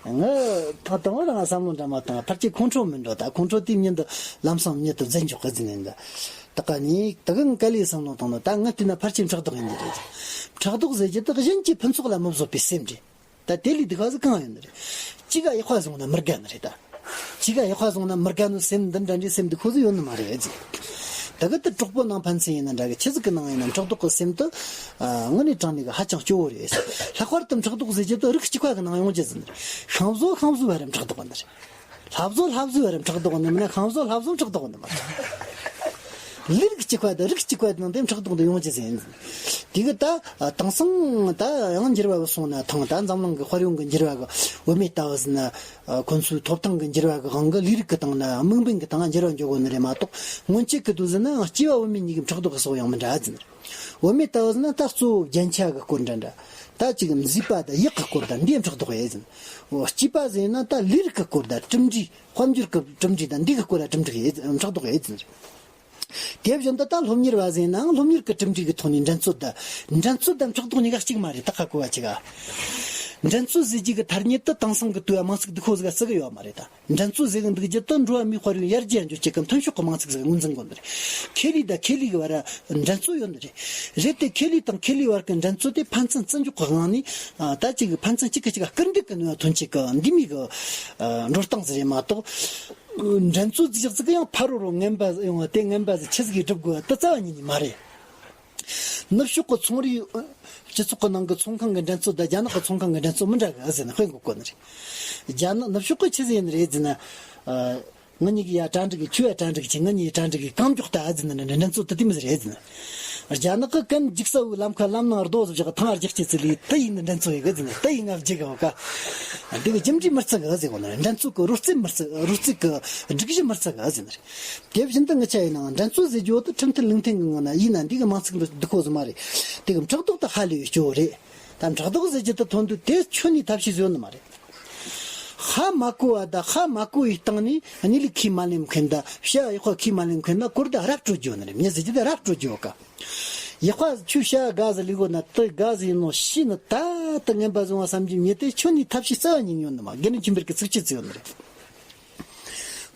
ང་ད་དང་བོ་རང་བསམ་བློ་འདྲ་མ་བཏང་། ཕལ་ཆེར་ཁོང་ཁྲོ་མི་འགྲོ། ད་ཁོང་ཁྲོ་དེའི་མྱིང་དུ་ལམ་སང་མྱི་དུ་འཛིན་འཇོག་གི་ཟིན་ནས་འདི། ད་ག་ནི་ད་གིན་ག་ལས་བསམ་བློ་བཏང་ནོ། ད་ང་བལྟས་ན་ཕལ་ཆེར་ཕྲག་དོག་ཡིན་གྱི་རེད། ཕྲག་དོག་ཟེར་རྒྱུ་དག་གཞན་གྱི་ཕུན་ཚོགས་ལ་མི་བཟོད་པའི་སེམས་རེད། ད་དེ་ལས་སྡུག་པ་ཟིག་གང་ཡོད་ནི་རེད། གཅིག་ག་ཡག་པ་བཟུང་ན་མི་དགའ་ནི་རེད་ད། གཅིག་ག་ཡག་པ་བཟུང་ན་མི་དགའ་ནི་སེམས་འདི་འདྲ་འདྲའི་སེམས་འདི་ཁོ་ཚོ་ཡོད་ནི་མ་རེད་ཟེར། ད་གི་དེ་གྲོགས་པོ་ནང་ཕན་ཚུན་ཡིན་ན་འདྲ་གི། ཆི་ཟིག་གི་ནང་ཡིན་ན་ཕྲག་དོག་གི་སེམས་དེ་ཨ་དངོས་གནས་དྲང་གནས་གི་ཧ་ཅང་སྐྱོ་བོ་རེད་ཟེར། ལྷག་པར་དུ་ཕྲག་དོག་ཟེར་རྒྱུ་དེ་རིགས་གཅིག་པ་གི་ནང་ཡོང་རྒྱུ་ཟེར་ནི་རེད། ཤིང་བཟོ་ཤིང་བཟོ་བ་རེད་ཕྲག་དོག་གི་ནི་རེད། ལྷ་བཟོ་ལྷ་བཟོ་བ་རེད་ཕྲག་དོག་གི་ནི་མིན་ན། ཤིང་བཟོ་ལྷ་བཟོ་ཕྲག་དོག་གི་ནི་མ་རེད། ལུས་རིགས་གཅིག་པ་དང་རིགས་གཅིག་པ་དང་དེ་ཕྲག་དོག་འདི་ཡོང་རྒྱུ་ཟིན། དེ་གི་ད་དེང་སང་ད་ཡང་འགྱུར་བ་སོང་ན་ཐང་། ད་འཛམ་གླིང་གི་དཔལ་ཡོན་གི་འགྱུར་བ་གི་བུད་མེད་ལྟ་བུ་ཟིན་ན། ཁོ་ཚོའི་ཐོབ་ཐང་གི་འགྱུར་བ་གི་དབང་གིས་ལུས་རིགས་གི་སྟེང་ན་དམིགས་འབེན་གི་སྟེང་འགྱུར་བ་འགྱོ་གོ་ནི་རེད་མ་གཏོགས། སྔོན་ཆད་གི་དུས་ཟིན་ན་སྐྱེས་པ་བུད་མེད་གཉིས་ཀྱི་ཕྲག་དོག་གི་སོགས་ཡང་མི་འདྲ་ཟིན། བུད་མེད་ལྟ་བུ་ཟིན་ན་ད་གཙོ་བོ་རྒྱན་ཆ་གི་སྐོར་འདྲ་འདྲ། ད་ཅིག་མཛེས་པ་དང་ཡག་གི་སྐོར་དང་འདིའི་ཕྲག་དོག་ཡེ་ཟིན། འོ་སྐྱེས་པ་ཟིན་ན་ད་ལུས་རིགས་གི་སྐོར་དང་གྲུབ་འབྲས། དཔལ་འབྱོར་གྱི་གྲུབ་འབྲས་དང་འདི་གི་སྐོར་ལ་གྲུབ་འབྲས་ཡེ་ཕྲག་དོག་ཡེ་ཟིན། དེ་བཞིན་དུ་ད་སློབ་གཉེར་བ་ཟིན་ནའང་སློབ་གཉེར་གྱི་གྲུབ་འབྲས་ཀྱི་ཐོག་ནས་འགྲན་རྩོད་དང་། འགྲན་རྩོད་དང་ཕྲག་དོག་གཉིས་ཀ་གཅིག་མ་རེད། ད་ཧ་གོ་བ་ཅིག་ཨ། འགྲན་རྩོད་ཟེར་རྒྱུ་གི་ཐ་སྙད་དེ་དེང་སང་གི་དུས་ཨ་མིང་ཚིག་སྡུག་པོ་ཟིག་ག་བརྩི་གི་ཡོད་མ་རེད་ད། འགྲན་རྩོད་ཟེར་གི་འདུག་རྒྱུ་དེ་འགྲོ་བ་མིའི་དཔལ་ཡོན་ཡར་རྒྱས་འགྱོ་བྱེད་གི་མཐུན་ཕྱོགས་ཀྱི་མིང་ཚིག་ཟིག་ངོས་འཛིན་དགོས་ནི་རེད། ཁེ་ལས་དང་ཁེ་ལས་ཀྱི་བར་འགྲན་རྩོད་ཡོད་ནི་རེད། རེད་དེ་ཁེ་ལས་དང་ཁེ་ལས་བར་གྱི་འགྲན་རྩོད་དེ་ཕན་ཚུན་བརྩི་འཇོག་གི་དབང་ནས། ཨ་ད་ཅིག་གི་ཕན་ཚུན་གཅིག་གིས་གཅིག་ག་སྐུར་འདེབས་ཀྱི་ནུས་པ་ཐོན་ཆེད་ཀྱི་འདི་མོ་གི་ཨ་འགྲོ་སྟངས་ཟིག་རེད་མ་གཏོགས། འགྲན་རྩོད་ཟིག་ཟིག་ཡང་ཕ་རོལ་རོ་ངན་པ་ཡོང་བ་དེ་ངན་པ་ཟིག་ཆི་ཟིག་གིས་སྒྲུབ་དགོས་པ་དེ་རྩ་བ་ཉིད་ནས་མ་རེད། ནུབ་ཕྱོགས་ཀྱི་ཚོང་རའི་སྤྱི་ཚོགས་ཀྱི་ནང་གི་ཚོང་ཁང་གི་འགྲན་རྩོད་དང་རྒྱ་ནག་གི་ཚོང་ཁང་གི་འགྲན་རྩོད་མི་འདྲ་གི་ཨ་ཟེར་ནས་དཔེ་འགོད་དགོས་ནི་རེད། རྒྱ་ནག་ནུབ་ཕྱོགས་ཀྱི་ཆི་ཟིག་ཡིན་ནི་རེད་ཟེར་ན། ཨ། ང་གཉིས་ཀྱིས་ཡ་གྲ་འགྲིག་གི། ཁྱོས་ཡ་གྲ་འགྲིག་གི་ཁྱེད། ང་གཉིས་གྲ་འགྲིག་གི་རྐང་མགྱོགས་ད་ཨ་ཟེར་ནས་འགྲན་རྩོད་དེ་དེ་མོ་ཟིག་རེད་ཟེར་ནས། རྒྱ་ནག་གི་གན་འཇིགས་ས་བོའི་ལམ་ཁ་ལམ་ནང་རྡོ་ཟིག་བཞག་ཐང་ཨ་རྒྱག་ཅེས་ཚིག་ལས་དེ་ཡིན་ནི་འགྲན་རྩོད་ཡི་གི་ཟེར་ནས། དེ་ཡིན་ང་བརྗེད་གི་འོ་ཀ། འདི་གི་རྒྱུ་འབྲས་མི་རྩི་གི་ཟེར་གོ་ནི་རེད། འགྲན་རྩོད་གི་རོལ་རྩེད་མི་རྩི། རོལ་རྩེད་གི་སྒྲིག་གཞི་མི་རྩི་གི་ཟེར་ནི་རེད། དེ་བཞིན་དུ་ངི་ཆ་ཡིན་ནའང་འགྲན་རྩོད་ཟེར་རྒྱུ་དེ་ཁྲིམས་མཐུན་ལུགས་མཐུན་གི་ངང་ན་ཡིན་ན་འདི་གི་མིང་ཚིག་འདི་སྡུག་པོ་ཟིག་མ་རེད། དེ་གི་ཕྲག་དོག་དེ་ཧ་ལས་པའི་སྐྱོ་བོ་རེད། ད་ཕྲག་དོག་ཟེར་རྒྱུ་དེ་ཐོན་དུས་དེ་ཁྱོན་ནས་ཐབས་ཤེས་ཟིག་ཡོད་ནི་མ་རེད། ཧ་མ་གོ་བ་དང་ཧ་མ་གོ་བའི་སྟེང་ནས་གནས་ལུགས་ཁས་མ་ལེན་མཁན་དང་བྱ་བ་ཡག་པོ་ཁས་མ་ལེན་མཁན་ལ་གོ་བརྡ་རབ་སྤྲོད་རྒྱུ་ཡོད་ནི་རེད། མྱི་ཟེར་རྒྱུ་དེ་རབ་སྤྲོད་རྒྱུ་ཡོད་ཀ། ཡག་པ་ཁྱོས་བྱ་བ་དགའ་ཟིག་ལས་གོ་ན་དེ་དགའ་ཟིག་ཡིན་ནོ་ཤེས་ནི། ད་དེ་ངན་པ་བཟུང་བ་བསམ་གྱི་མྱི་དེ་ཁྱོན་ནས་ཐབས་ཤེས་རྩ་བ་ཉིད་ཡོད་ནི་མ། དགེ་འདུན་ཆོས་འཕེལ་གི་ཚིགས་བཅད་ཟིག་ཡོད་ནི་རེད།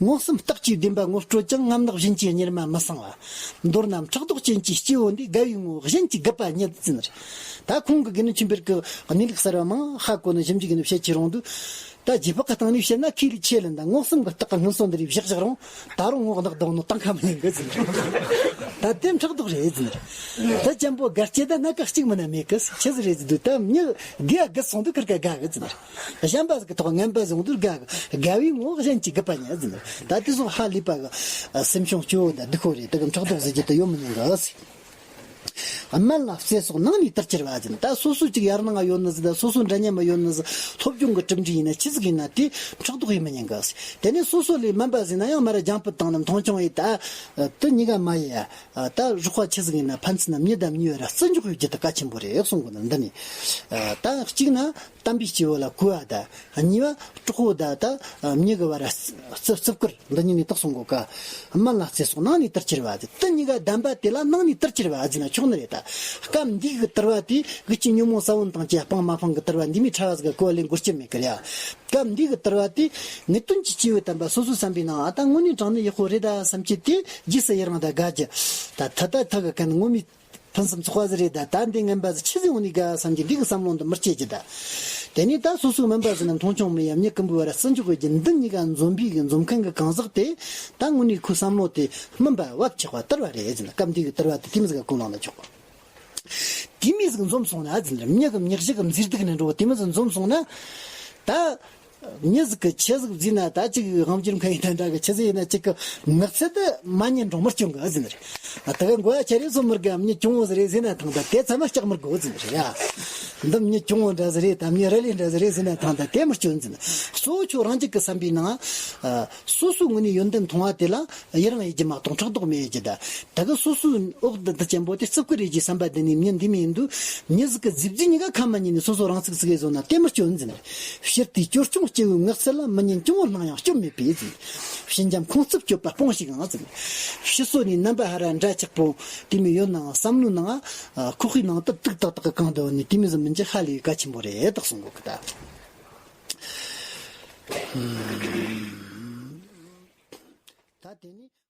མངོན་སུམ་རྟགས་ཀྱིས་བདེན་པ་ངོ་སྤྲོད་ཀྱང་། རྔམ་ནག་བཞིན་གྱི་གཉེར་མ་མི་གསང་བ། མདོར་ན་ཕྲག་དོག་ཅན་གྱི་སྐྱེ་བོ་འདི། དགའ་བའི་ངོ་བོ་གཞན་གྱིས་རྒུད་པ་རྙེད་ཟེར་ནི་རེད། ད་ཁོང་གི་དགེ་འདུན་ཆོས་འཕེལ་གྱི་གནས་ལུགས་གསར་བ་མང་ཧ་གོ་ནི་ཞིབ་འཇུག་གི་ནི་བཤད་ཀྱི་རུང་དུས། ད་རྗེས་དཔག་གི་སྟེང་ནས་བཤད་ན་ཁས་ལེན་ཆེ་ལན་དང་མངོན་སུམ་གྱི་རྟགས་ཀྱི་སྔོན་སོ་འདི་རིགས་བཞག་བཞག་རུང་། ད་རུང་ངོ་གནག་བདག་ནོ་བཏང་ཁ་མི་ལེན་གི་ཟེར་ནི་རེད། ད་དེ་ཕྲག་དོག་རེད་ཟེར་ནི་རེད། ད་ཅན་པོ་དགའ་སྐྱེ་ད་སྣ་ཁ་གཅིག་མིན་ན་མེད་གི། ཆི་ཟིག་རེད་ཟེར་དུས་ད་མྱི་དགེ་བ་དགེ་སོང་དུས་ཁིར་ཀ་དགའ་གི་ཟེར་ནི་རེད། གཞན་པ་ཟིག་གི་ཐོག་ངན་པ་བཟུང་དུས་དགའ་གི། དགའ་བའི་ངོ་བོ་གཞན་གྱིས་རྒུད་པ་རྙེད་ཟེར་ནི། ད་དེ་སོགས་ཧ་ལས་པ་གི་སེམས་བྱུང་སྐྱོ་བོ་དང་སྡུག་པོ་རེད། དེ་གི་ཕྲག་དོག་ཟེར་རྒྱུ་དེ་ཡོད་མི་ཉན་གི་ཟེར། དམན་ལ་བརྩེ་སོགས་ནང་ནས་དར་ཁྱེར་བ་ཟེར། ད་སོ་སོ་ཅིག་ཡར་ནང་ཡོད་ནི་ཟིག་དང་སོ་སོ་འདྲ་མཉམ་ཡོད་ནི་ཟིག་སློབ་སྦྱོང་གི་གྲུབ་འབྲས་ཡིན་ན་ཆི་ཟིག་ཡིན་ན་དེ་ཕྲག་དོག་ཡེད་མི་ཉན་གི་ཟེར། དེ་ནས་སོ་སོ་ལས་དམན་པ་ཟིག་ན་ཡང་མར་ར་རྒྱང་ཕུད་བཏང་ནས་མཐོང་ཆུང་ཡེད། ད་དེ་གཉིས་ཀ་མ་ཡེད་ཡ། ད་རོགས་པ་ཆི་ཟིག་ཡིན་ན་ཕན་ཚུན་ན་མྱི་དང་མྱི་བར་བརྩི་འཇོག་ཡོད་རྒྱུ་དེ་གལ་ཆེན་པོ་རེད་གསུང་གི་འདུག་འདི་ནས། ད་གཅིག་ན་དམ་པའི་སྐྱེ་བོ་ལ་གུས་པ་དང་། གཉིས་པ་གྲོགས་པོ་དང་ད་མྱི་གི་བར་བརྩི་བརྩི་བཀུར་འདི་གཉིས་ནས་དག་གསུང་གོ་ཀ། དམན་ལ་བརྩེ་སོགས་ནང་ནས་དར་ཁྱེར་བ་ཟེར། དེ་གཉིས་ཀ་ལྡན་པ་དེ་ལ་ནང་ནས་དར་ཁྱེར་བ་ཟེར་ན་ཆོག་ནི་རེད། ད་སྐབས་འདི་གི་དར་བ་དེ་གི་ཅི་ཉོན་མོངས་ས་བོན་དང་བཅས་སྤང་མ་སྤང་གི་དར་བ་འདི་མོ་ཕྲ་བ་ཟིག་ག་གོ་བ་ལེན་དགོས་རྒྱུ་མེད་གི་རེད། སྐབས་འདི་གི་དར་བ་དེ་ངེས་དོན་གྱི་སྐྱེས་བུ་དམ་པ་སོ་སོའི་བསམ་པའི་ནང་ཨ་ད་དངོས་གནས་དྲང་གནས་ཡག་པོ་རེད་ད་བསམ་རྒྱུ་དེ་རྗེས་སུ་ཡི་རང་དང་དགའ་རྒྱུ། ད་ད་ད་ཐག་གི་གན་ངོ་མའི་ཕུན་སུམ་ཚོགས་པ་ཟིག་རེད། ད་ད་འདི་ངན་པ་ཟིག་ཆི་ཟིག་འོང་ནས་དགའ་བསམ་གྱི་འདི་གི་བསམ་བློ་འདི་མི་སྐྱེ་རྒྱུ་ད། དེ་ནས་ད་སོ་སོའི་དམན་པ་ཟིག་ན་མཐོང་ཆུང་མི་ཡ། མྱི་ཀུན་པོའི་བར་བརྩི་འཇོག་དགོས་རྒྱུ། འདི་གཉིས་ཀ་འཛོམས་པའི་གི་འཛོམས་མཁན་གི་གང་ཟག་དེ་ད་དངོས་གནས་ཁོའི་བསམ་བློ་དེ་སྨིན་པ་བབ་ཆགས་པ་དར་བ་རེད་ཟེར་ན། སྐབས་འདི་གི་དར་བ་དེ་དེ་མོ་ཟིག་ག་གོ་ལང་ན་ཆོག་གོ། དེ་མོ་ཟིག་འཛོམས་སོང་ན་ཟེར་ནི་རེད། མྱི་གི་མྱི་གཤིས་གི་མཛེས་སྡུག་ནི་འགྲོ་དེ་མོ་ཟིག་འཛོམས་སོང་ན། ད་མྱི་ཟིག་གི་ཆི་ཟིག་བཟས་ན་ད་ཅིག་དབང་སྒྱུར་མཁན་ཡིན་ན་འདྲ་གི་ཆི་ཟིག་ཡིན་ན་ཅིག་གི་ངག་ཚིག་དེ་མ་ཉན་རུང་མི་སྐྱོན་གི་ཟེར་ནི་རེད། ད་གི་མགོ་ཡ་ཆ་རེ་སོ་མི་དགའ། མྱི་གྱོང་བོ་ཟིག་རེད་ཟེར་ན་ཐང་། ད་དེ་ཚང་མ་སྐྲག་མི་དགོ་ཟེར་ནི་རེད་ཡ། འདི་མྱི་གྱོང་བོ་འདྲ་ཟིག་རེད། ད་མྱི་ར་ལི་འདྲ་ཟིག་རེད་ཟེར་ན་ཐང་། ད་དེ་མི་སྐྱོན་ཟེར་ནི། གཙོ་བོ་ཁྱོད་རང་ཅིག་གི་བསམ་པའི་ནང་། ཨ། སོ་སོའི་ངོས་ནས་ཡོན་ཏན་མཐོང་བ་དེ་ལ་ཡི་རང་ཡེད་རྒྱུ་མ་གཏོགས་ཕྲག་དོག་མི་ཡེད་རྒྱུ་ད། ད་གི་སོ་སོའི་འོག་ཏུ་འདི་ཅན་པོ་དེ་རྩུབ་ཀི་རེད་ཅེས་བསམ་པ་འདི་ནས་མྱི་འདི་མི་ཡིན་དུས། མྱི་ཟིག་གི་རྫིབ་རྫི་གཉིས་ཀ་ཁ་མ་ཉན་ནས་སོ་སོ་རང་ཚུགས་ཟིག་ཡེད་བཟོ་ན་དེ་མི་སྐྱོན་ཟེར་ནི། ཕྱིར་དེའི་ཅོལ་ཆུང་སྐྱེ་བོའི་ངག་ཚིག་ལ། མི་ཉན་གྱོང་བོར་སྣང་ཡང་སྐྱོན་མེད་པས་ཟེར། ཕྱི་འཇམ་ཁོང་རྩུབ་སྤྱོད་པ་སྤོངས་ཤིག་ཨང་ཟེར། ཕྱི་སོ་ནས་རྣམ་པ་ཧ་ར་འདྲ་ཆགས་པོ་དེ་མོ་ཡོད་ནའང་བསམ་བློའི་ནང་ཨ་ཁོག་པའི་ནང་དུ་དུག་ཏག་ཏག་གི་གང་དུ་ནས་དེ་མོ་ཟིག་མིན་རྒྱུ་ཧ་ལས་གལ་ཆེན་པོ་རེད་དག་གསུང་གོ་གི་ད། ད་དེ་ནས།